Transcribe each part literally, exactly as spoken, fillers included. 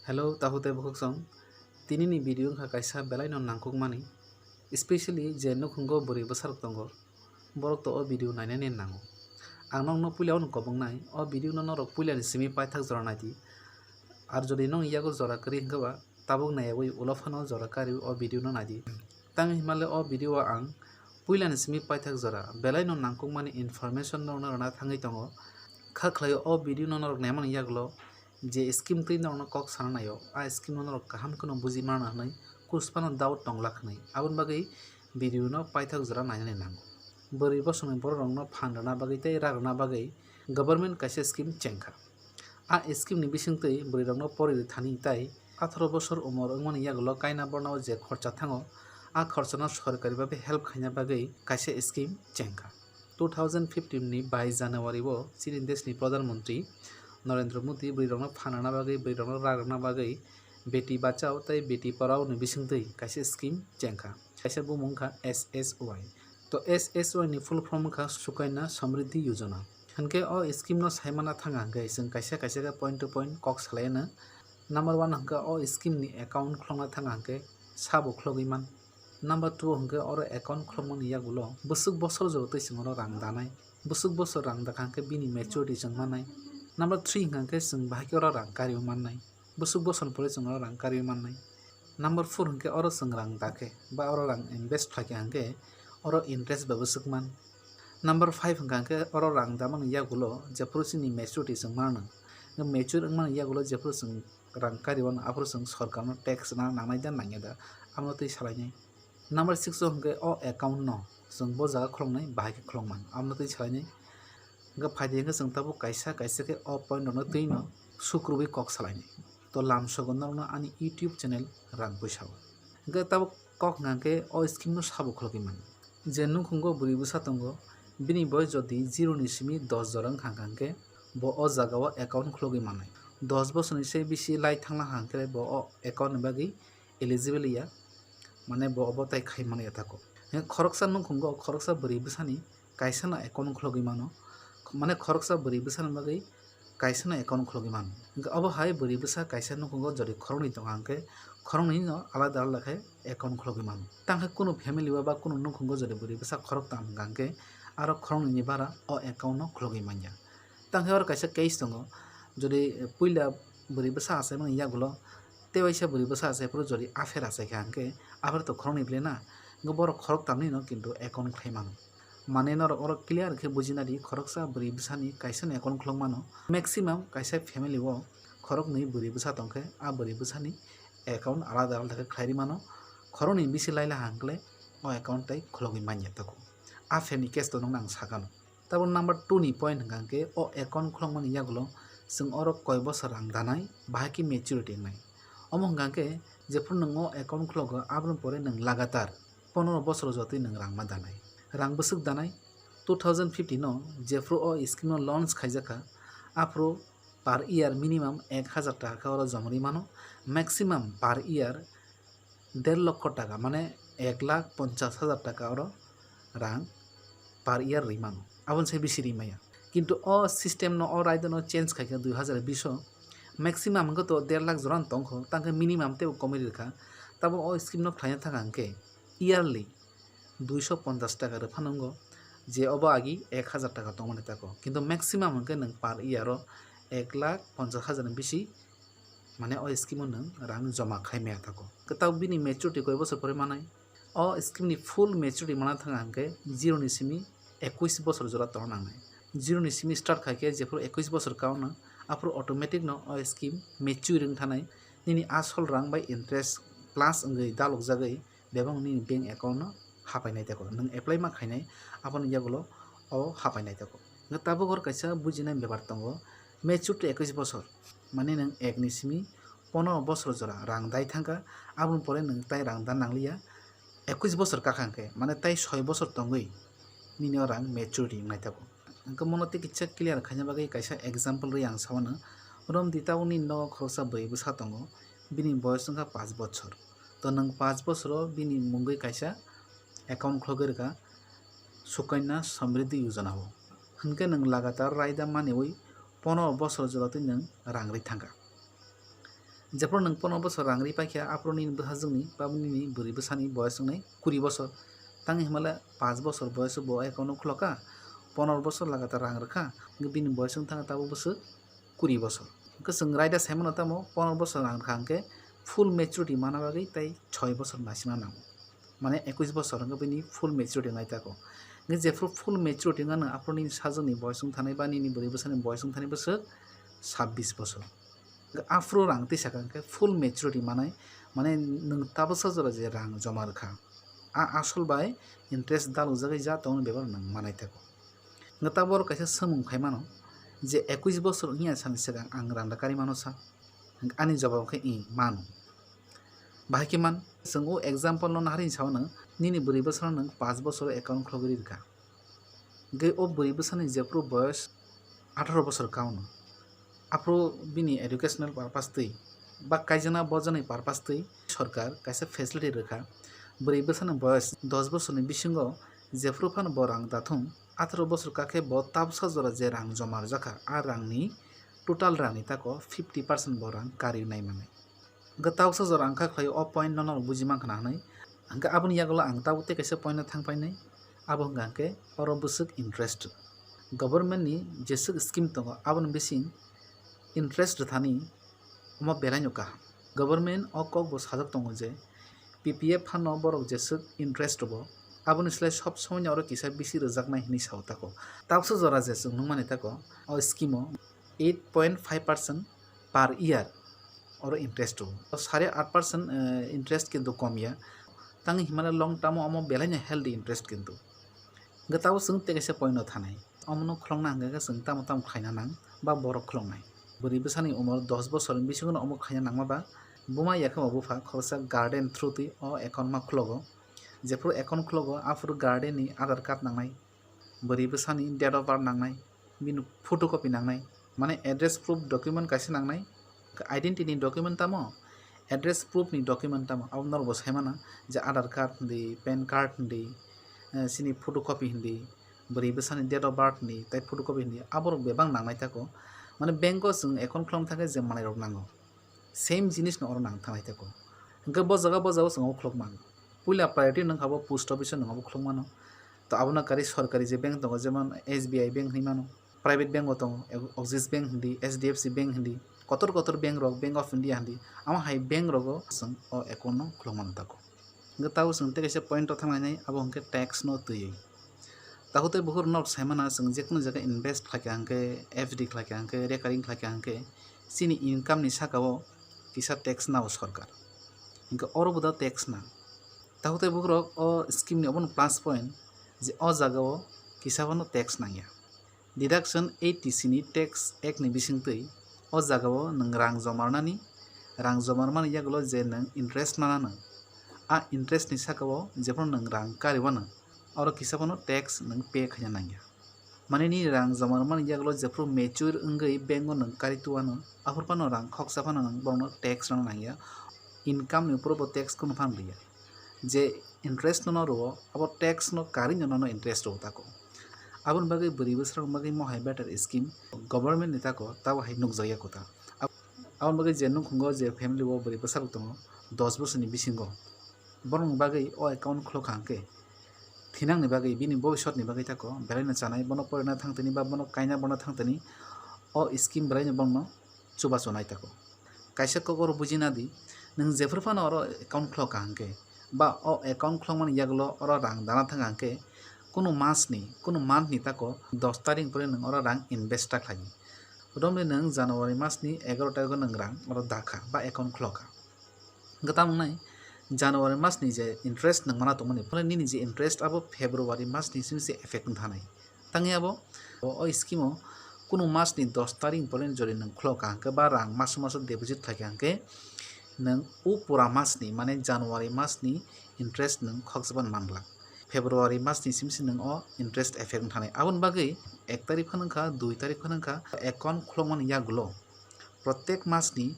Hello, tahu tei bukhuk song. Tini ni video wngkha kaisa belai no nangkuk mani, especially je nukhungo bwrwi bwsarok tongo, borok to o video nainani nango. Ang nokno puila o kobong nai, o video no norok puila ni simi paithak jora naidi. Ar jodi nong yago jora kwrwi hwnkhe ba, tabuk naiyawi ulo phano jora kari o video no naidi. Tang himale o video o ang puila ni simi paithak jora belai no nangkuk mani information norokno rwna thangwi tongo. Kha khlai o video no norok naimani yagulo je scheme twi norokno kok sana naio, a scheme no norok kaham kheno buji mana hwnwi kuspano doubt tongla hwnwi. Aboni bagwi video no paithak jora nainani nango. Bwrwi bosongni borok rokno phan rwna bagwi tei rak rwna bagwi government kaisa scheme chengkha. A scheme ni bisingtwi bwrwi rokno pori rwthani tei atharo bosor umor wngmani yagulo kaina bornao je khorcha thango, a khorchano sorkari babe help khaina bagwi kaisa scheme chengkha. Two thousand fifteen ni bais January o chini desh ni Pradhan Mantri Narendra Modi bwrwi rokno phan rwna bagwi, bwrwi rokno rak rwna bagwi Beti Bachao tei Beti Padhao ni bisingtwi kaisa scheme chengkha. Kaisa bumung wngkha S S Y. To S S Y ni full form wngkha Sukanya Samriddhi Yojana. Hinkhe o scheme no saimana thanga hinkhe chwng kaisa kaisa khe point to point kok salai anw. Number one hinkhe o scheme ni account khulokna thanga hinkhe sabo khulogwi man. Number two hinkhe oro account khulokmani yagulo bwswk bosor jorotwi chwng oro rang danai. Bwswk bosor rang dakha hinkhe bini maturity chwng mannai. Number three hinkhe chwng bahai khe oro rang kariui mannai. Bwswk bosor pore chwng oro rang kariui mannai. Number four hinkhe oro chwng rang dakhe ba oro rang invest khlaikha hinkhe oro interest ba bwswk man. Number five hwnkha hinkhe oro rang damani yagulo jephuru chini maturity chwng mano. Mature wngmani yagulo jephuru chwng rang kariui mano aphuru chwng sorkarno tax rwna nangnai da nangya da, abono twi salainai. Number six o hwnkhe o account no chwng bo jaga khuloknai bahai khe khulokman, abono twi salainai. Hwnkhe phaidi hwnkhe chwng tabuk kaisa kaisa khe o point rokno twi no sukrubwi kok salainai. To lamsogo norokno ani YouTube channel rang puisa o. Hwnkhe tabuk kok hwnkha khe o scheme no sabo khulogwi man. Je nukhungo bwrwi bwsa tongo, bini boyos jodi zero ni simi dos jora wngkha hwnkha khe bo o jaga o account khulogwi mannai. Dos bosorni se bisi lai thangla hwnkha khe bo o account ni bagwi eligible ya, mane bo obo tai khai mano ya tako. He khoroksa nukhungo khoroksa bwrwi bwsani kaisa no account khulogwi mano, mane khoroksa bwrwi bwsani bagwi kaisa no account khulogwi mano. Hwnkhe obo hai bwrwi bwsa kaisa nukhungo jodi khoroknwi tongo hwnkhe khoroknwi no alada alada khe account khulogwi mano. Tangkhe kunu family o ba kunu nukhungo jodi bwrwi bwsa khoroktham hwnkha hwnkhe aro khoroknwi ni bara o account no khulogwi manya. Tangkhe oro kaisa case tongo, jodi puila bwrwi bwsa achaimani yagulo tei waisa bwrwi bwsa achaiphuru jodi affair achaikha hwnkhe affair to khoroknwi bwle na, hwnkhe borok khoroktham ni no kintu account khlai mano. Mane norok oro clear khe bujina di, khoroksa bwrwi bwsani kaisa ni account khulok mano. Maximum kaisa family o khoroknwi bwrwi bwsa tongkhe a bwrwi bwsani account alada alada khe khlai ri mano. Khoroknwi bisi laila hwnkhe o account tai khulogwi manya tako. Affair ni case to nokno ang sakano. Tabuk number two ni point hwnkha khe o account khulokmani yagulo chwng oro koi bosor rang danai, bahai khe maturity wngnai. Omo hwnkha khe jephuru nwng o account khulogo, aboni pore nwng lagatar pondro bosor jotwi nwng rang ma danai. Rang bwswk danai, two thousand fifteen o jephuru o scheme no launch khaijakha, aphuru per year minimum ek hazar taka khe oro joma rwi mano, maximum per year der lokho taka, mane ek lakh ponchas hazar taka oro rang per year rwi mano, aboni sai bisi rwi maya. Kintu o system no, o raida no change khaikha dui hazar bish o, maximum hwnkhe to der lakh jora no tongkho, tangkhe minimum teibo komwi rwkha. Tabuk o scheme no khlaina thangkha hwnkhe yearly duiso ponchas taka rwphano wngo, je obo agi ek hazar taka tongmani tako, kintu maximum hwnkhe nwng per year o ek lakh ponchas hazar ni bisi mane o scheme o nwng rang joma khai maya tako. Kwtal bini maturity koi bosor pore manai? O scheme ni full maturity mana thanga hwnkhe zero ni simi ekush bosor jora tongna nangnai. Zero ni simi start khai khe jephuru ekush bosor kauna, aphuru automatic no o scheme mature wng thanai. Nini asol rang bai interest plus wngwi dalokjagwi bebak nini bank account no hapai nai tako. Nwng apply ma khainai, aboni yagulo o hapai nai tako. Hwnkhe tabuk oro kaisa bujinai bepar tongo, mature to ekush bosor, mane nwng ek ni simi pono bosor jora rang dai thangkha, aboni pore nwng tai rang da nangliya. Ekush bosor kakha hwnkhe, mane tai soi bosor tongwi nini o rang maturity wngnai tako. Hwnkhe mono tei kisa clear khaina bagwi kaisa example rwi ang sao no. Romdi tabuk nini nogo khoroksa bwrwi bwsa tongo, bini boyos wngkha panch bochor. To nwng panch bochoro bini mungwi kaisa account khulogwi rwkha Sukanya Samriddhi Yojana o. Hwnkhe nwng lagatar raida maniwi pono bosor jora twi nwng rang rwi thangkha. Jephuru nwng pono bosor rang ri paikha, aphuru nini bwsajwkni ba nini bwrwi bwsani boyos wngnai kuri bosor. Tang hinmale panch bosor boyos bo account o khulokha, pono bosor lagatar rang rwkha, hwnkhe bini boyos wng thangkha tabuk bwswk kuri bosor. Hwnkhe chwng raida saimano tamo pono bosor rang rwkha hwnkhe full maturity mana bagwi tei choi bosor naisingna nango. Mane ekush bosor hwnkhe bini full maturity wngnai tako. Hwnkhe jephuru full maturity wngkha nwng, aphuru nini sajwkni boyos wng thanai ba nini bwrwi bwsani boyos wng thanai bwswk sabbish bosor. Hwnkhe aphuru rang twi sakha hwnkhe full maturity manai, mane nwng tabuksa jora je rang joma rwkha, a asol bai interest dalukjagwi ja tongni bebak nwng manai tako. Hwnkhe tabuk oro kaisa swngmung khai mano je ekush bosor wngya sani swkang ang rang da kari mano sa? Hwnkhe ani jobab khe i mano. Bahai khe man, chwng o example no naharwi sao nwng, nini bwrwi bwsano nwng panch bosor account khulogwi rwkha. Hwnkhe o bwrwi bwsani jephuru boyos atharo bosor ka hwno, aphuru bini educational purpose twi ba kaijana bojanai purpose twi sorkar kaisa facility rwkha. Bwrwi bwsani boyos dos bosorni bisingo jephuru phano bo rang dathung, atharo bosor ka khe bo tabuksa jora je rang joma rwjakha, a rangni total rangni tako fifty percent bo rang kari nai manai. Hwnkhe tabuksa jora ang kha khlaio o point no norok buji mankha na hwnwi. Hwnkhe aboni yagulo ang tabuk tei kaisa point no thang painai, abo hwnkha hwnkhe oro bwswk interest. Government ni jeswk scheme tongo aboni bising interest rwthani omo belai no kaham. Government o kok bo sajak tongo je P P F phano borok jeswk interest rwo, aboni slai sob somoi no oro kisa bisi rwjaknai hinwi sao tako. Tabuksa jora je chwng nukmani tako o scheme o eight point five percent per year oro interest rwo. Sare at percent, eh, interest kintu kom ya. Tangwi hinmale long term o omo belai no healthy interest kintu. Hwnkhe tabuk chwng tei kaisa point no thanai. Omono khulokna hwnkhe khe chwng tamo tamo khlaina nang ba borok khuloknai. Bwrwi bwsani umor dos bosorni bisingo no omo khlaina nangma ba buma ya khe bo bupha khoroksa guardian through twi o account ma khulogo. Jephuru account khulogo aphuru guardian ni Aadhaar card nangnai, bwrwi bwsani date of birth nangnai, bini photocopy nangnai, mane address proof document kaisa nangnai, identity ni document tamo, address proof ni document tamo, abo norok bo sai mano je Aadhaar card hindi, pan card hindi, eh, chini photocopy hindi, bwrwi bwsani date of birth ni tai photocopy hindi, aborok bebak nangnai tako. Mane bank o chwng account khulong thangkhe je manai rok nango, same jinis no oro nang thangnai tako. Hwnkhe bo jaga bo jaga chwng obo khulok mano. Puila priority nwng kha bo post office o nwng obo khulok mano. To abono kari sorkari je bank tongo, jemon S B I bank hinwi mano, private bank bo tongo, Axis bank hindi, H D F C bank hindi, kotor kotor bank rok, Bank of India hindi, amo hai bank rogo chwng o account no khulok mano tako. Hwnkhe tabuk chwng tei kaisa point o thanglainai, abo hwnkhe tax no twiwi. Takhuk tei bukhuk norok sai mano, chwng jekunu jaga invest khlaikha hwnkhe, F D khlaikha hwnkhe, recurring khlaikha hwnkhe, chini income ni saka o kisa tax nao sorkar. Hwnkhe oro bo da tax na. Takhuk tei bukhuk rok o scheme ni obono plus point je o jaga o kisa bono tax nangya. Deduction eight T C ni Tax Act ni bisingtwi o jagao nwng rang joma rwnani, rang joma rwmani yagulo je nwng interest mananw, a interest ni sakao jephuru nwng rang kariwanw, oro kisa phano tax nwng pay khaina nangya. Mane nini rang joma rwmani yagulo jephuru mature wngwi bank o nwng kari tuanw, aphuru phano rang khoksa phano nwng borokno tax rwna nangya, income ni uphuru bo tax kunu phano rwya. Je interest no rwo, abo tax no karwi no nono interest rwo tako. Aboni bagwi bwrwi bwsarokni bagwi mohai better scheme government ni tako tabo hai nukjakya kota. Ab-, aboni bagwi je nukhungo je family o bwrwi bwsarok tongo dos bosor ni bisingo, borokni bagwi o account khulok kha hwnkhe thinangni bagwi, bini bobisot ni bagwi tako belai no chanai, bono porina thangtini ba bono kaina bono thangtini, o scheme belai no bono chubachu nai tako. Kaisa kok oro buji nadi, nwng jephuru phano oro account khulok kha hwnkhe, ba o account khulokmani yagulo oro rang dana thang kha hwnkhe, kunu mas ni, kunu month ni tako dos tarik pore nwng oro rang invest ta khlai. Romni nwng January mas ni egaroh tarik o nwng rang oro dakha ba account khulok kha. Hwnkhe tamo wngnai, January mas ni je interest nwng mana tongmani, phone nini je interest abo February mas ni simi se effect wng thanai. Tangwi abo o, o scheme o kunu mas ni dos tarik ni pore jodi nwng khulok kha hwnkhe ba rang maso maso deposit khlai kha hwnkhe nwng o pura mas ni, mane January mas ni interest nwng khokjaban manglak. February mas ni simi se nwng o interest effect wng thanai. Aboni bagwi ek tarik phano wngkha, dui tarik phano wngkha, account khulokmani yagulo protek mas ni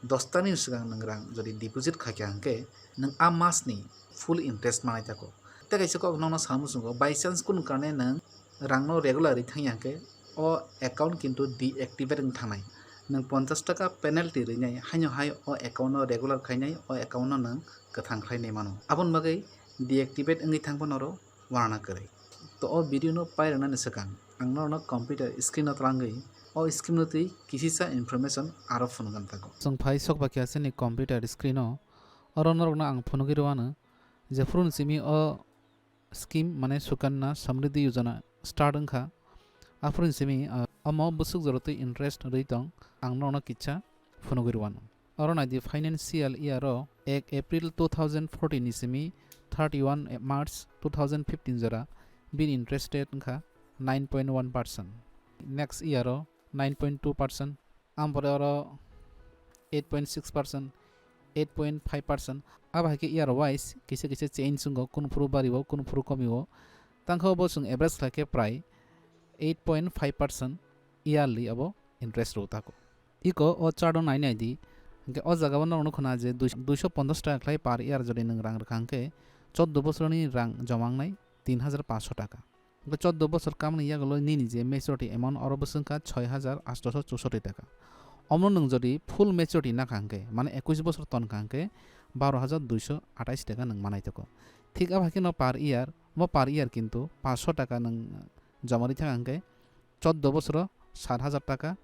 dos tarik ni swkang nwng rang jodi deposit khaikha hwnkhe, nwng a mas ni full interest manai tako. Tei kaisa kok nokno sa muchungo, by chance kunu karone nwng rang no regular ri thangya hwnkhe, o account kintu deactivate wng thangnai. Nwng ponchash taka penalty rinai haino hai o account no regular khainai, o account no nwng kwthang khlainai mano. Aboni bagwi deactivate wngwi thangphano oro wanana kwrwi. To o video no pairwnani swkang ang norokno computer screen o twlangwi o scheme no twi kisisa information aro phunukgwi thango. Chwng phai sok bakya chini computer screen o, oro norokno ang phunugwi rwano jephuru simi o scheme mane Sukanna Samriddhi Yojana start wngkha, aphuru simi, ah, omo bwswk jorotwi interest rwi tong, ang norokno kisa phunugwi rwano. Oro naidi financial year o ek April two thousand fourteen ni simi thirty one March two thousand fifteen jora bini interest rate wngkha nine point one percent, next year o nine point two percent, ampore oro eight point six percent, eight point five percent. Abo hai khe year wise kisa kisa change wngo, kunu phuru bari o, kunu phuru komi o. Tangkha obo chwng average khlai khe prai eight point five percent yearly abo interest rw tako. Iko o chart o nai nai di. Hwnkhe o jaga o norok nukho na je dui-, duiso ponchash taka khlai per year jodi nwng rang rwkha hwnkhe choddo bosorni rang joma wngnai tin hajar paanso taka. Hwnkhe choddo bosor kamani yagulo nini je maturity amount oro bwswk wngkha soi hajar atsho chusoti taka. Omo nwng jodi full maturity nakha hwnkhe, mane ekush bosor tonkha hwnkhe baro hajar duiso atais taka nwng manai tako. Thik abo hai kheno per year, mo per year kintu paanso taka nwng joma ri thaka hwnkhe choddo bosoro sat hajar taka,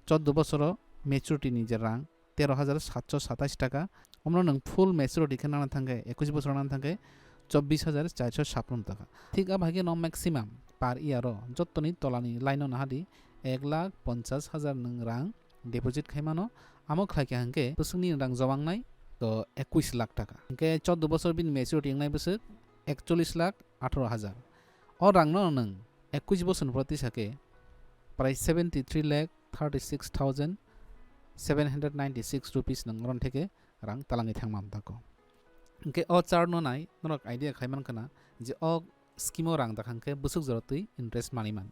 choddo bosoro maturity ni je rang tero hajar satso satais taka, omno nwng full maturity khe nana thangkhe, ekush bosor nana thangkhe chobbish hajar charso sapno taka. Thik abo hai khe no maximum per year o jottoni tolani line o nahadi ek lakh ponchash hajar nwng rang deposit khai mano, amo khlai khe hwnkhe bwswkni rang joma wngnai to ekush lakh taka. Hwnkhe choddo bosor bini maturity wngnai bwswk ekchollish lakh atharo hajar. O rangno nwng ekush bosorni pore tisa khe prai seventy three lakh thirty six thousand seven hundred ninety six rupees nwng oron theke rang talangwi thangma tako. Hwnkhe o chart no nai norok idea khai mankha na je o scheme o rang dakha hwnkhe bwswk jora twi interest manwi man.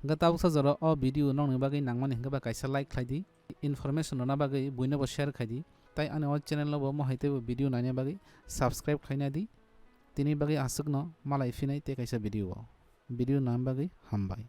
Hwnkhe tabuksa jora o video nokni bagwi nangmani hwnkhe ba kaisa like khlai di, information rwna bagwi buino bo share khai di, tai ani o channel no bo mohai teibo video naina bagwi subscribe khlaina di. Tini bagwi aswkno malai phinai tei kaisa video o. Video nangna bagwi hambai.